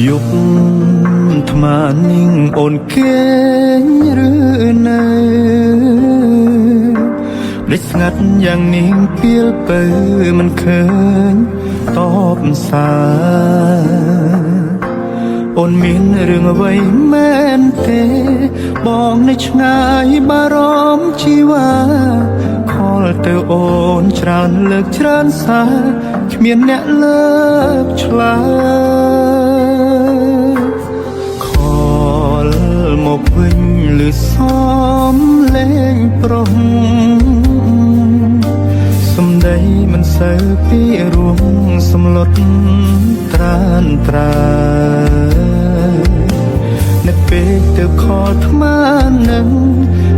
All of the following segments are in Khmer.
យប់ថ្មនាងអូនគេងឬនៅដេកស្ងាត់យ៉ាងនាងពីលពៅមិនឃើញតបសារអូនមានរឿងអ្វីមែនទេ បងនៅឆ្ងាយបារម្ភជីវ៉ាខលទៅអូនច្រើនលើកច្រើនសារគ្មានអ្នកលើកឆ្លើយ ខលមកវិញឬសំលេងប្រុសសំដីមិនសូវពីរួមសំលុតត្រានត្រើនឹកពេកទៅខលថ្មនឹង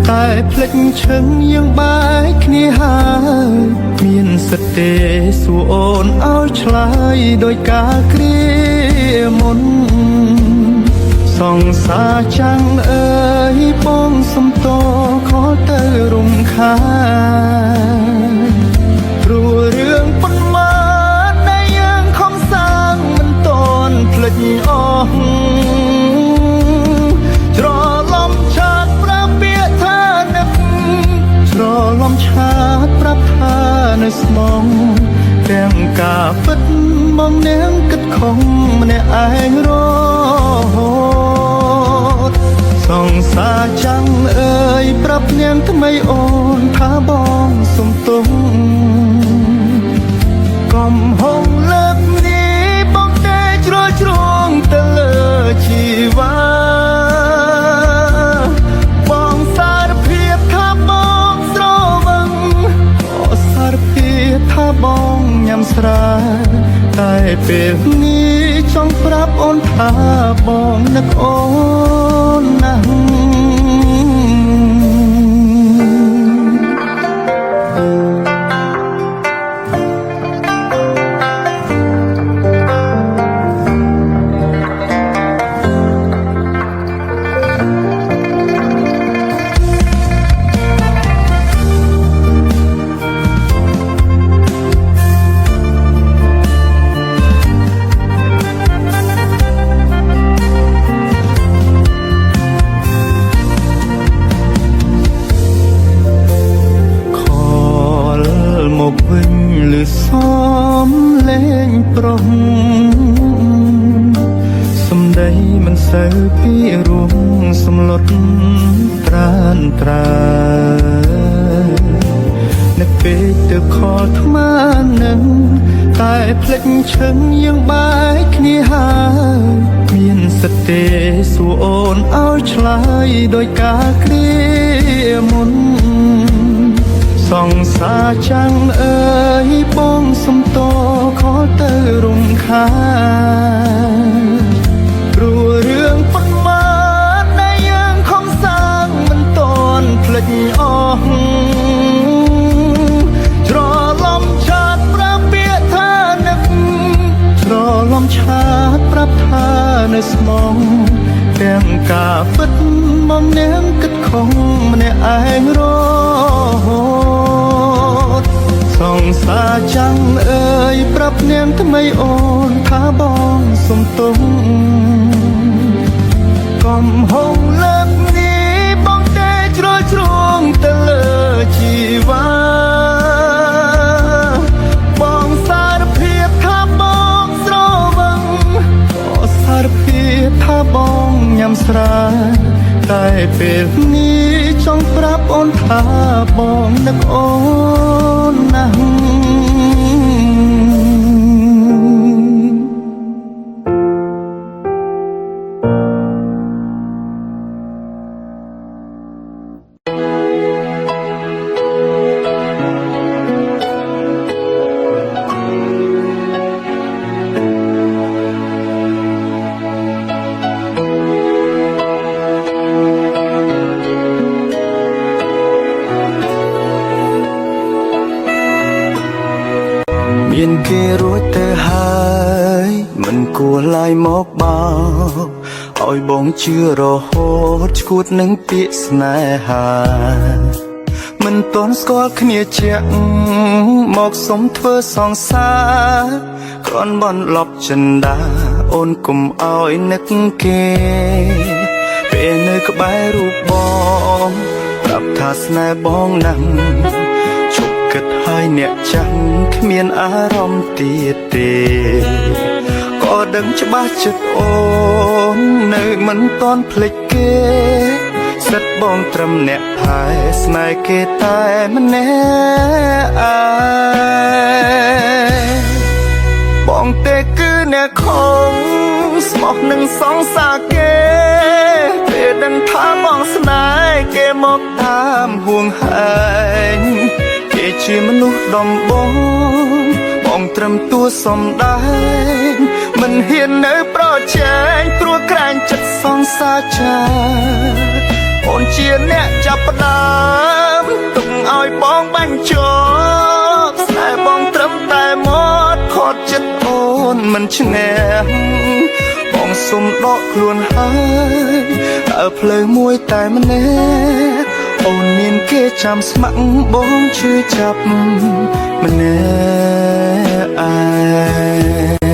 តែភ្លេចឈឹងយើងបែកគ្នាហើយមានសិទ្ធិទេសួរអូនឲ្យឆ្លើយដោយការគ្រាមុន សង្សារចាំងអើយបងសំតខលទៅរំខានព្រោះរឿងប៉ុន្មានដែលយើងខំសាងមិនតន់ភ្លេចអស់ច្រឡំឆាតប្រាប់ពាក្យថានឹកច្រឡំឆាតប្រាប់ថានៅស្មងទាំងការពិតមកនាងគិតខំម្នាក់ឯងរហូត សង្សារចាំងអើយប្រាប់នាងថ្មីអូនថាបងសុំទោសកំហុងលើកនេះបងទេជ្រុលជ្រួងទៅលើជីវ៉ាបងសារភាពថាបងស្រវឹងក៏សារភាពថាបងញ៉ាំស្រាតែពេលនេះចង់ប្រាប់អូនថាបងនឹកអូនណាស់ ខលមកវិញឬសំលេងប្រុសសំដីមិនសូវពីរួមសំលុតត្រានត្រើនឹកពេកទៅខលថ្មនឹងតែភ្លេចឈឹងយើងបែកគ្នាហើយមានសិទ្ធិទេសួរអូនឲ្យឆ្លើយដោយការគ្រាមុន សង្សារចាំងអើយបងសុំតខលទៅរំខានព្រោះរឿងប៉ុន្មានដែលយើងខំសាងមិនតន់ភ្លេចអស់ច្រឡំឆាតប្រាប់ពាក្យថានឹកច្រឡំឆាតប្រាប់ថានៅស្មងទាំងការពិតមកនាងគិតខំម្នាក់ឯងរហូត សង្សារចាំងអើយប្រាប់នាងថ្មីអូនថាបងសុំទោសកំហុងលើកនេះបងទេជ្រុលជ្រួងទៅលើជីវ៉ាបងសារភាពថាបងស្រវឹងក៏សារភាពថាបងញ៉ាំស្រាតែពេលនេះចង់ប្រាប់អូនថាបងនឹកអូនណាស់ មានគេរួចទៅហើយមិនគួរឡើយមកបោកឲ្យបងជឿរហូតឈួតនឹងពាក្យស្នេហាមិនទាន់ស្គាល់គ្នាជាក់មកសុំធ្វើសង្សារគ្រាន់បន្លប់ចិន្តា អូនគុំឲ្យនឹកគេពេលនៅក្បែររូបបងប្រាប់ថាស្នេហ៍បងណាស់ឈប់គិតហើយអ្នកចាំងគ្មានអារម្មណ៍ទៀតទេក៏ដឹងច្បាស់ចិត្តអូននៅមិនទាន់ភ្លេចគេសិតបងត្រឹមអ្នកថែស្នេហ៍គេតែម្នាក់ឯងបងទេគឺអ្នកខំស្មោះនឹងសង្សារគេពេលដឹងថាបងស្នេហ៍គេមកតាមហួងហែងគេជាមនុស្សដំបងបងត្រឹមតួសំដែងមិនហ៊ាននៅប្រជែងព្រោះក្រែងចិត្តសង្សារចាអូនជាអ្នកចាប់ផ្ដើមទុកឲ្យបងបាញ់ជាប់ស្នេហ៍បងត្រឹមតែមាត់ខត់ចិត្តអូនមិនឈ្នះបងសុំដកខ្លួនហើយដើរផ្លូវមួយតែម្នាក់អូនមានគេចាំស្ម័គ្របងឈឺចាប់ម្នាក់ឯង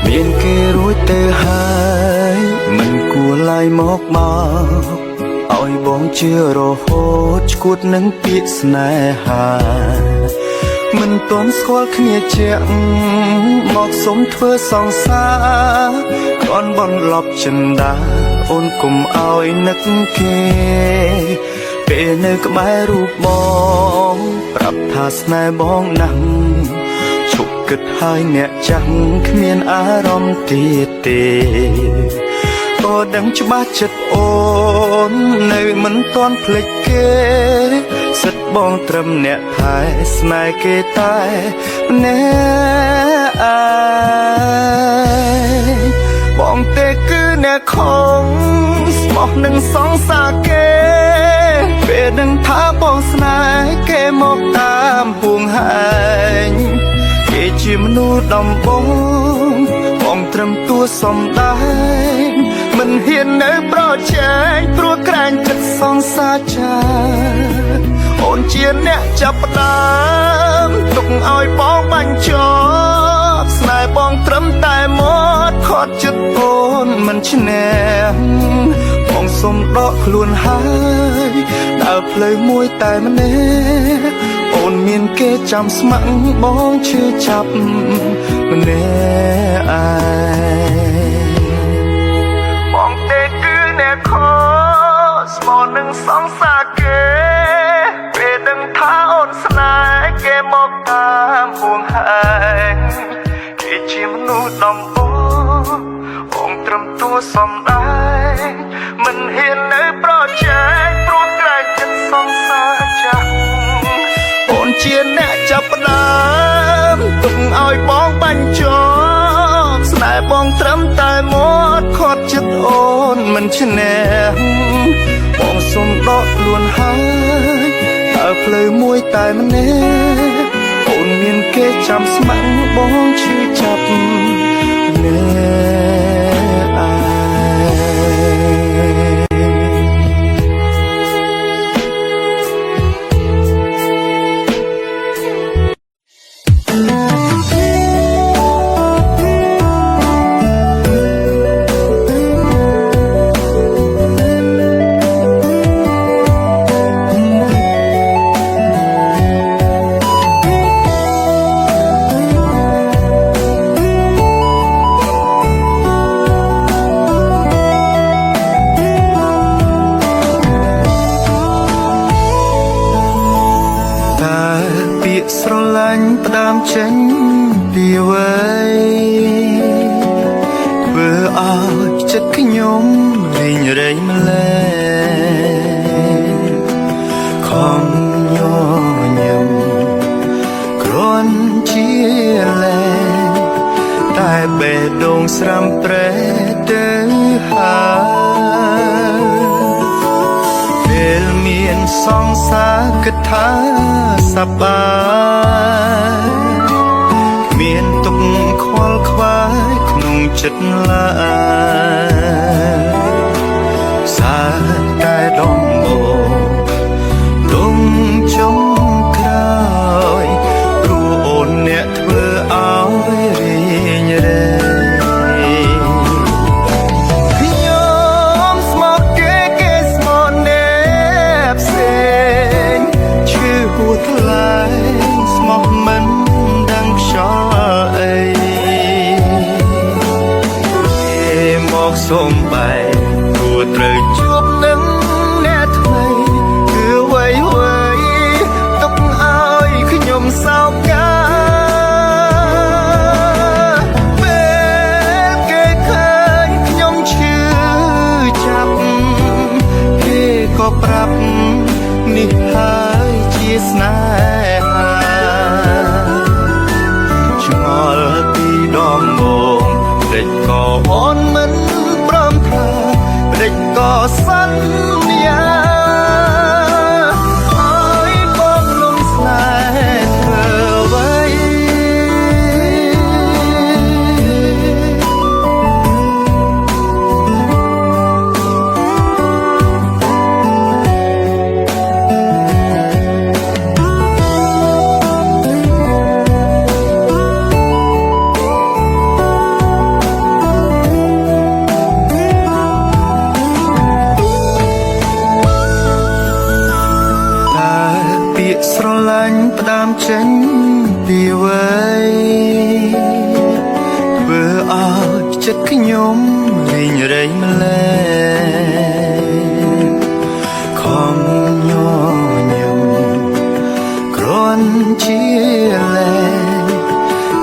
មានគេរួចទៅហើយមិនគួរឡើយមកមកឲ្យបងជឿរហូតឈួតនឹងពាក្យស្នេហាមិនទាន់ស្គាល់គ្នាជាងមកសុំធ្វើសង្សារគ្រាន់បន្លប់ចិន្តាអូនគុំឲ្យនឹកគេពេលនៅក្បែររូបបងប្រាប់ថាស្នេហ៍បងណាស់ឈប់គិតហើយអ្នកចាំងគ្មានអារម្មណ៍ទៀតទេក៏ដឹងច្បាស់ចិត្តអូននៅមិនទាន់ភ្លេចគេសិតបងត្រឹមអ្នកថែស្នេហ៍គេតែម្នាក់ឯងបងទេគឺអ្នកខំស្មោះនឹងសង្សារគេពេលដឹងថាបងស្នេហ៍គេមកតាមហួងហែងគេជាមនុស្សដំបងបងត្រឹមតួសំដែងមិនហ៊ាននៅប្រជែងព្រោះក្រែងចិត្តសង្សារចាអូនជាអ្នកចាប់ផ្ដើមទុកឲ្យបងបាញ់ជាប់ស្នេហ៍បងត្រឹមតែមាត់ខត់ចិត្តអូនមិនឈ្នះបងសុំដកខ្លួនហើយដើរផ្លូវមួយតែម្នាក់អូនមានគេចាំស្ម័គ្របងឈឺចាប់ម្នាក់ឯងបងទេគឺអ្នកខស្មោះនឹងសង្សារគេពេលដឹងថាអូនស្នេហ៍គេមកតាមហួងហែងគេជាមនុស្សដំបងបងត្រឹមតួសំដែងមិនហ៊ាននៅប្រជែងព្រោះក្រែងចិត្តសង្សារចាស់អូនជាអ្នកចាប់ផ្ដើមទុកឲ្យបងបាញ់ជាប់ស្នេហ៍បងត្រឹមតែមាត់ខត់ចិត្តអូនមិនឈ្នះបងសុំដកខ្លួនហើយដើរផ្លូវមួយតែម្នាក់អូនមានគេចាំស្ម័គ្របងឈឺចាប់ម្នាក់ឯងស្រឡាញ់ផ្ដើមចេញពីអ្វីធ្វើឲ្យចិត្តខ្ញុំរីងរែងម្លេះខំញញឹមគ្រាន់ជាលែងតែបេះដូងស្រាំប្រេះទៅហើយពេលមានសង្សារគិតថាសប្បាយមានទុកខ្វល់ខ្វាយក្នុងចិត្តឡើយសា សូមបែកព្រោះត្រូវជួបនឹងអ្នកថ្មីគឺអ្វីអ្វីទុកឲ្យខ្ញុំសោកកាពេលគេឃើញខ្ញុំឈឺចាប់គេក៏ប្រាប់នេះហើយជាស្នេហា ឆ្ងល់ពីដំបងព្រិចក៏អូនមិនព្រមថាព្រិចក៏សន្យាឲ្យបងលំស្នេហ៍ធ្វើអ្វី តើពាក្យស្រឡាញ់ផ្ដើមចេញពីអ្វីធ្វើឲ្យចិត្តខ្ញុំរីងរៃម្លេះខំញញឹមគ្រាន់ជាលែង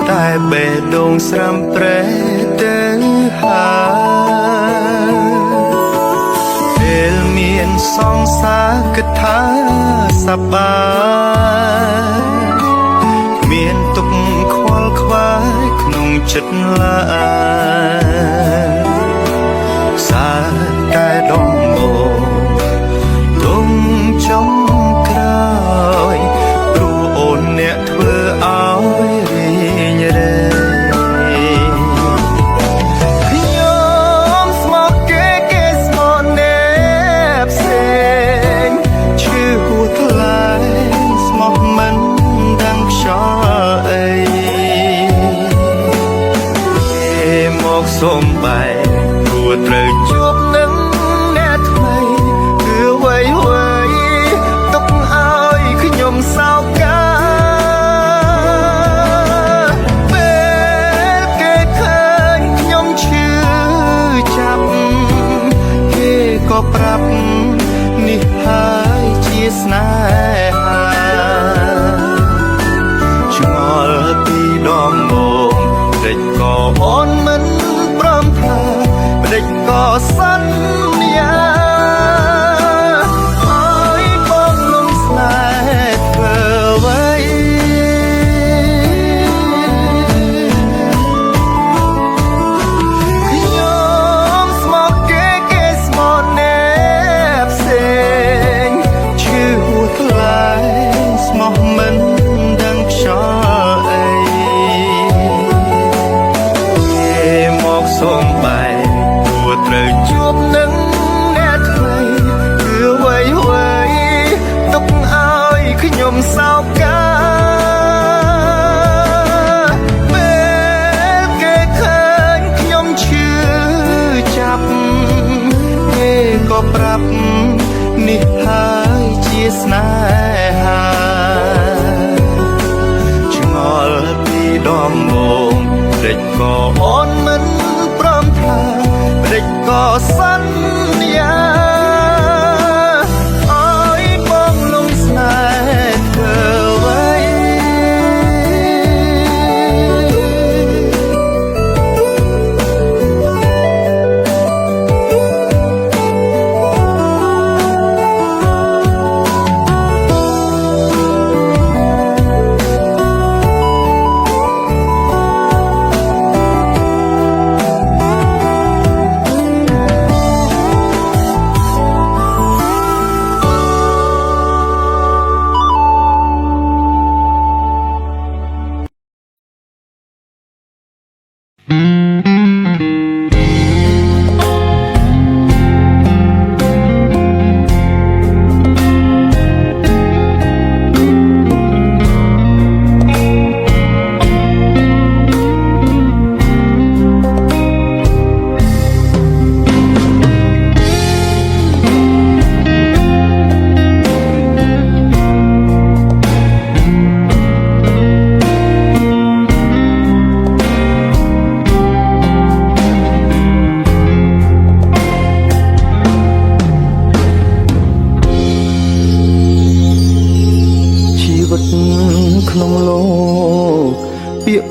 តែបេះដូងស្រាំប្រេះទៅហើយ ពេលមានសង្សារគិតថាសប្បាយមានទុកខ្វល់ខ្វាយក្នុងចិត្តឡើយសារតែដងមកទុំចុងក្រោយព្រោះអូនអ្នកធ្វើឲ្យរីងរៃ ខ្ញុំស្មោះគេគេស្មោះអ្នកផ្សេងឈឺហួថ្លៃស្មោះមិនដឹងខ្យល់អីគេមកសុំបែកព្រោះត្រូវជួបនឹងអ្នកថ្មីគឺអ្វីអ្វីទុកឲ្យខ្ញុំសោកា ពេលគេឃើញខ្ញុំឈឺចាប់គេក៏ប្រាប់នេះហើយជាស្នេហាឆ្ងល់ពីដំបងព្រិចក៏អូនមិនព្រមថាព្រិចក៏សន្យាឲ្យបងលំស្នេហ៍ធ្វើអ្វី ខ្ញុំស្មោះគេគេស្មោះអ្នកផ្សេងឈឺហួថ្លៃស្មោះមិនដឹងខ្យល់អីគេមកសុំបែកព្រោះត្រូវជួបនឹងអ្នកថ្មីគឺអ្វីអ្វីទុកឲ្យខ្ញុំសោកា ពេលគេឃើញខ្ញុំឈឺចាប់គេក៏ប្រាប់នេះហើយជាស្នេហាឆ្ងល់ពីដំបងព្រិចក៏អូនមិនព្រមថាព្រិចក៏សន្យាឲ្យបងលំស្នេហ៍ធ្វើអ្វី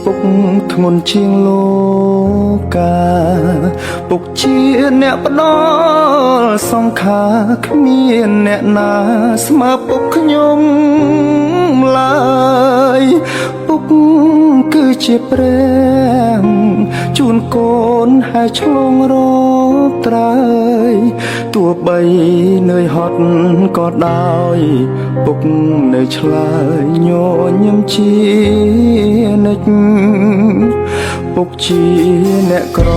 ពុកធ្ងន់ជាងលោកាពុកជាអ្នកផ្ដល់សង្ខារគ្មានអ្នកណាស្មើពុកខ្ញុំឡើយពុកគឺជាព្រះជូនកូនឲ្យឆ្លងរកត្រើយទោះបីនឿយហត់ក៏ដោយពុកនៅឆ្លើយញញឹមជានិច្ចពុកជាអ្នកក្រ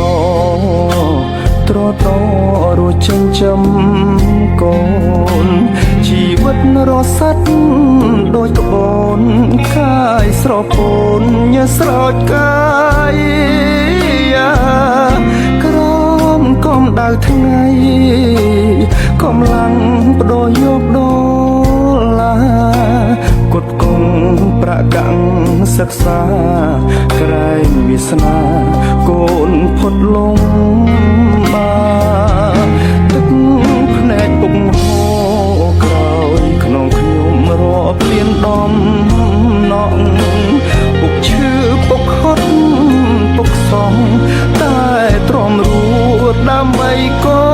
ត្រតរស់ចិញ្ចឹមកូនជីវិតរស័តដូចក្បូនកាយស្រពោនញស្រោចកាយក្រមកំដៅថ្ងៃកម្លាំងបដូរយកដុល្លារគុតគង់ប្រកាំងសិក្សាក្រែងវាសនាកូនផុតលំបាទឹកភ្នែកពុកហូរក្រោយក្នុងខ្ញុំរាប់លានដំណក់ពុកឈឺពុកហត់ពុកសងតែទ្រាំរួតដើម្បីកូ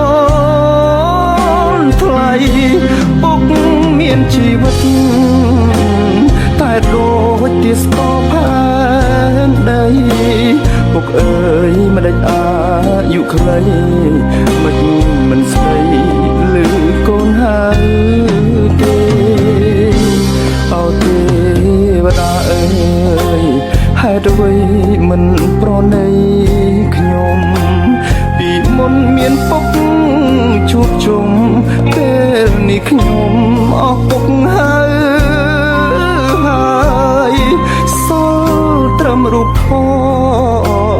នថ្លៃពុកមានជីវិតតែដូចទាស្កផែនដីពុកអើយមិនដេចអាយុខ្លីមិនមិនស្ដីឬកូនហើយទេអោទេវតាអើយហេតុអ្វីមិនប្រណីខ្ញុំពីមុនមានពុកជួបជុំពេលនេះខ្ញុំអស់ពុកហើយហើយសល់ត្រឹមរូបថ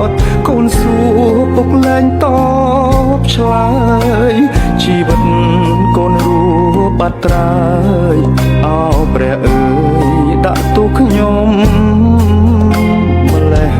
តកូនសួរពុកលែងតបឆ្លើយជីវិតកូនរួបាត់ត្រើយអោព្រះអើយដាក់ទូខ្ញុំម្លេះ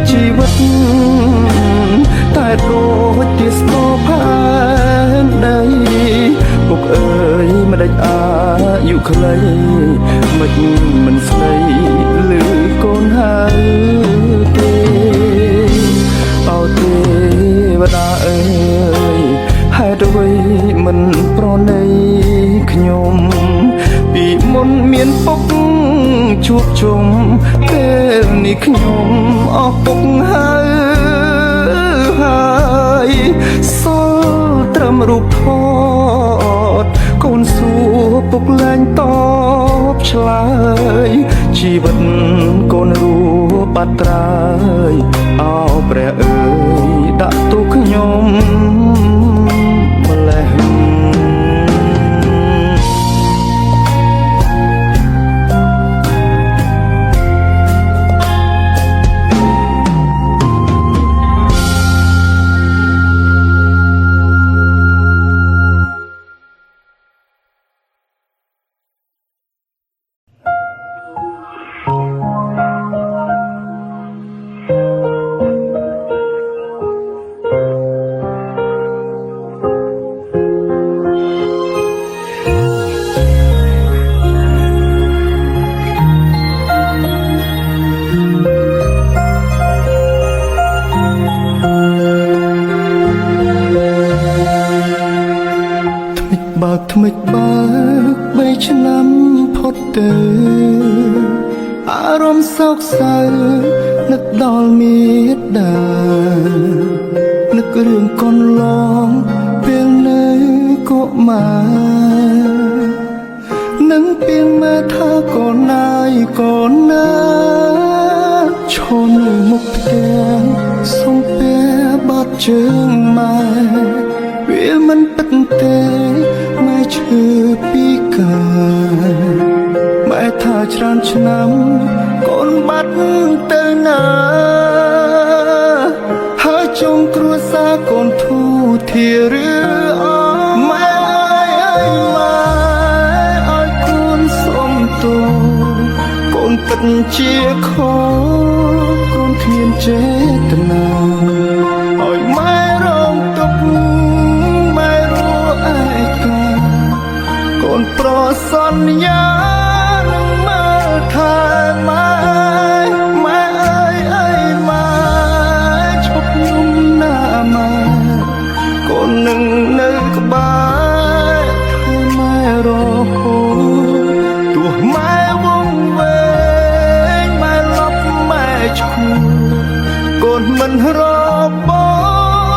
ជីវិតតែដូចទាស្កផែនដីពុកអើយមិនដេចអាយុខ្លីមិនមិនស្ដីឬកូនហើយទេអោទេវតាអើយហេតុអ្វីមិនប្រណីខ្ញុំពីមុនមានពុកជួបជុំពេលនេះខ្ញុំអស់ពុកហើយហើយសល់ត្រឹមរូបថតកូនសួរពុកលែងតបឆ្លើយជីវិតកូនរួបាត់ត្រើយអោព្រះអើយដាក់ទូខ្ញុំម្លេះ ថ្មិចបើកបីឆ្នាំផុតទៅអារម្មណ៍សោកសៅនឹកដល់មេដានឹករឿងកន្លងពេលនៅ ម៉ែនឹងពីម៉ែថាកូនណាយកូនណាឈរនៅមុខផ្ទះសំពះបាត់ជើងម៉ែវាមិនពិតទេម៉ែឈឺពីកា ម៉ែថាច្រើនឆ្នាំកូនបាត់ទៅណាហើយចុងគ្រួសារកូនធូធាឬអម៉ែអើយម៉ែឲ្យកូនសុំទោសកូនពិតជាខុសកូនគ្មានចេតនាឲ្យម៉ែរងទុក្ខម៉ែរស់ឯកា កូនប្រសន្យានឹងមើលថែម៉ែម៉ែអើយអើយម៉ែឈប់យំណាម៉ែកូននឹងនៅក្បែរថែម៉ែរហូតទោះម៉ែវងវែងម៉ែឡប់ម៉ែឈួតកូនមិនរបូ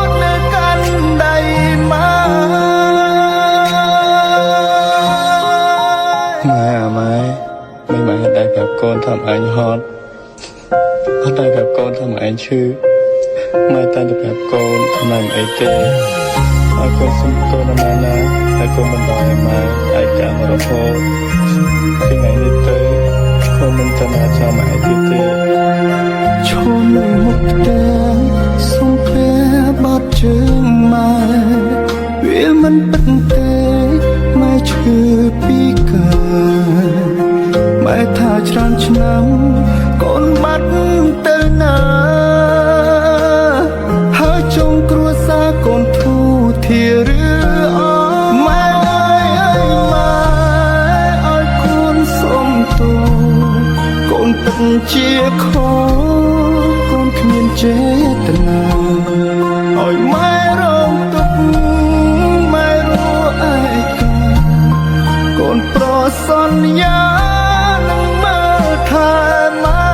តនៅកាន់ដៃម៉ែ ម៉ែអាម៉ែមិនម៉ែអត់ដែលប្រាប់កូនថាម៉ែឯងហត់អត់ដែលប្រាប់កូនថាម៉ែឯងឈឺម៉ែតែងតែប្រាប់កូនថាម៉ែមិនអីទេហើយកូនសុំទោសណាស់ម៉ែណាហើយកូនបណ្ដោយឲ្យម៉ែឯកាមករហូតពីថ្ងៃនេះទៅកូនមិនទៅណាចោលម៉ែឯងទៀតទេ ឈរនៅមុខផ្ទះសំពះបាត់ជើងម៉ែវាមិនពិតទេម៉ែឈឺពីកាម៉ែថាច្រើនឆ្នាំកូនបាត់ទៅណាហើយចុងគ្រួសារកូនធូធាឬអម៉ែអើយអើយម៉ែឲ្យកូនសុំទោស កូនពិតជាខុសកូនគ្មានចេតនាឲ្យម៉ែរងទុក្ខម៉ែរស់ឯកាកូនប្រសន្យានឹងមើលថែម៉ែ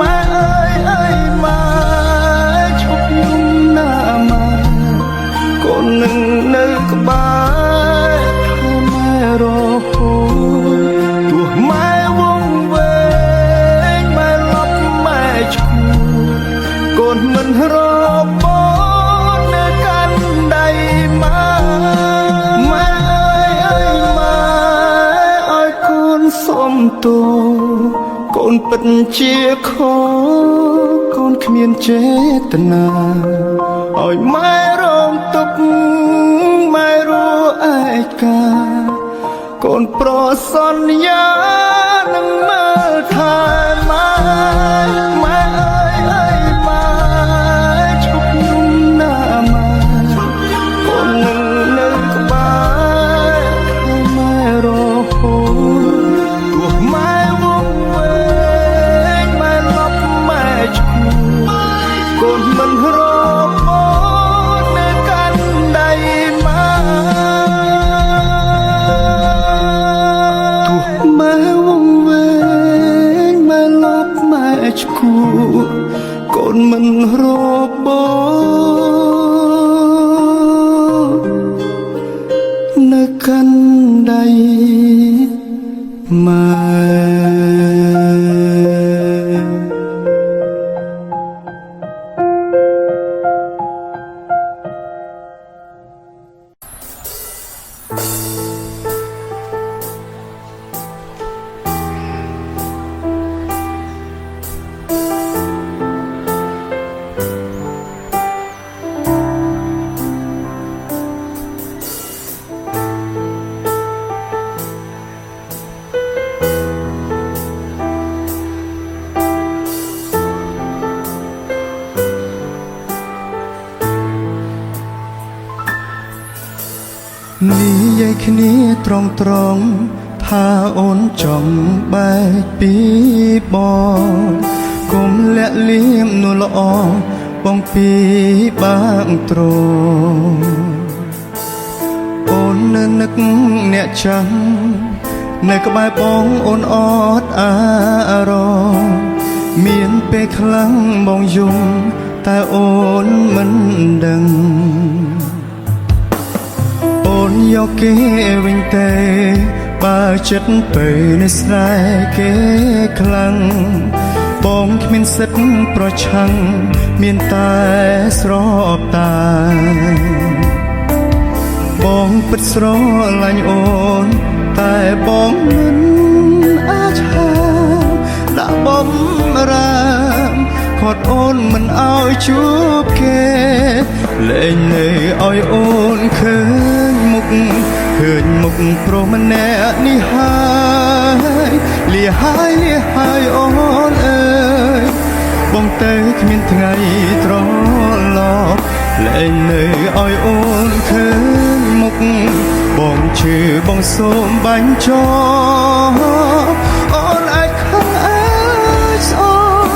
ម៉ែអើយអើយម៉ែឈប់យំណាម៉ែកូននឹងនៅក្បែរថែម៉ែរហូតទោះម៉ែវងវែងម៉ែឡប់ម៉ែឈួតកូនមិនរបូតនៅកាន់ដៃម៉ែម៉ែអើយអើយម៉ែឲ្យកូនសុំទោសកូនពិតជាខុសកូនគ្មានចេតនាឲ្យម៉ែរងទុក្ខម៉ែរស់ឯកា កូនប្រសន្យានឹងមើលថែម៉ែម៉ែអើយអើយម៉ែឈប់យំណាម៉ែកូននឹងនៅក្បែរថែម៉ែរហូតទោះម៉ែវងវែងម៉ែឡប់ម៉ែឈួតកូនមិនរបូតនៅកាន់ដៃម៉ែ ទោះម៉ែវងវែងម៉ែឡប់ម៉ែឈួតកូនមិនរបូតនៅកាន់ដៃម៉ែ និយាយគ្នាត្រង់ត្រង់ថាអូនចង់បែកពីបងគុំលាក់លៀមនោះល្អបងពីបាងត្រអូននៅនឹកអ្នកចាំនៅក្បែរបងអូនអត់អារម្មណ៍មានពេលខ្លាំងបងយំតែអូនមិនដឹង អូន នយកគេវិញទេបើចិត្តទៅនៅស្រែគេខ្លាំងបងគ្មានសិទ្ធិប្រឆាំងមានតែស្របតាបងពិតស្រឡាញ់អូនតែបងមិនអាចហាដាក់បំរាមខាត់អូនមិនឲ្យជួបគេលែងនៅឲ្យអូនឃើញមុខឃើញមុខប្រុសម្នាក់នេះហើយលាហើយលាហើយអូនអើយបងទៅគ្មានថ្ងៃត្រឡប់លែងនៅឲ្យអូនឃើញមុខបងឈឺបងសូមបាញ់ចោលអូនអាចខឹងអាចស្អ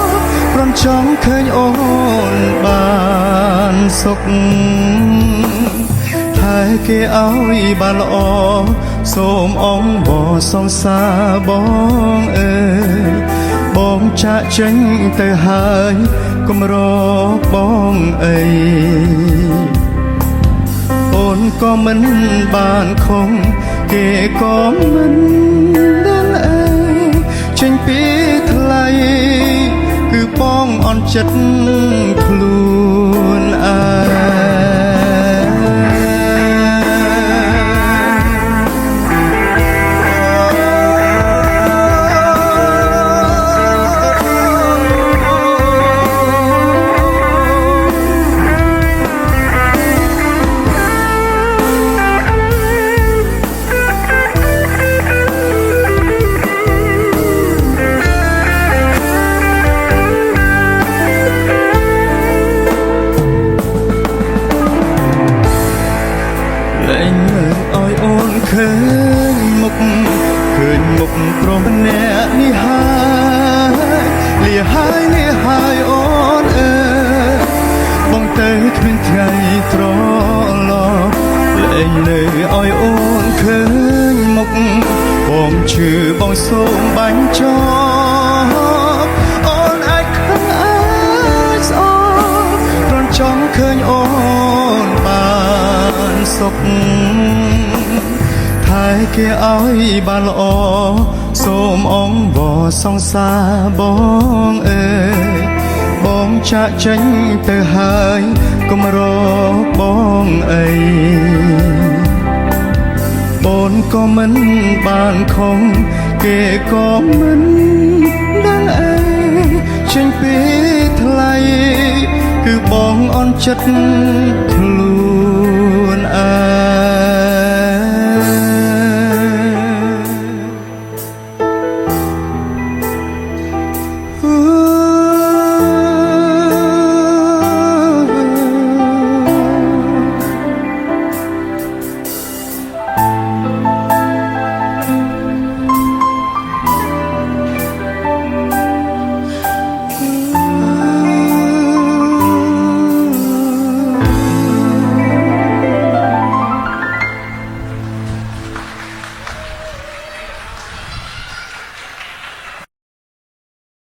ប់ព្រមចង់ឃើញអូនបានសុខថែគេឲ្យបានល្អសូមអង្វរសង្សារបងអើយបងចាក់ចេញទៅហើយកុំរកបងអីអូនក៏មិនបានខំគេក៏មិនដឹងអីចេញពីថ្លៃគឺបងអន់ចិត្តខ្លួនឯង លែងមើលឲ្យអូនឃើញមុខឃើញមុខប្រុសម្នាក់នេះហើយលាហើយលាហើយអូនអើយបងទៅគ្មានថ្ងៃត្រឡប់លែងនៅឲ្យអូនឃើញមុខបងឈឺបងសូមបាញ់ចោលអូនអាចខឹងអាចស្អប់គ្រាន់ចង់ឃើញអូនបានសុខថែគេឲ្យបានល្អសូមអង្វរសង្សារបងអើយបងចាក់ចេញទៅហើយកុំរកបងអីអូនក៏មិនបានខំគេក៏មិនដឹងអីចេញពីថ្លៃគឺបងអន់ចិត្តខ្លួន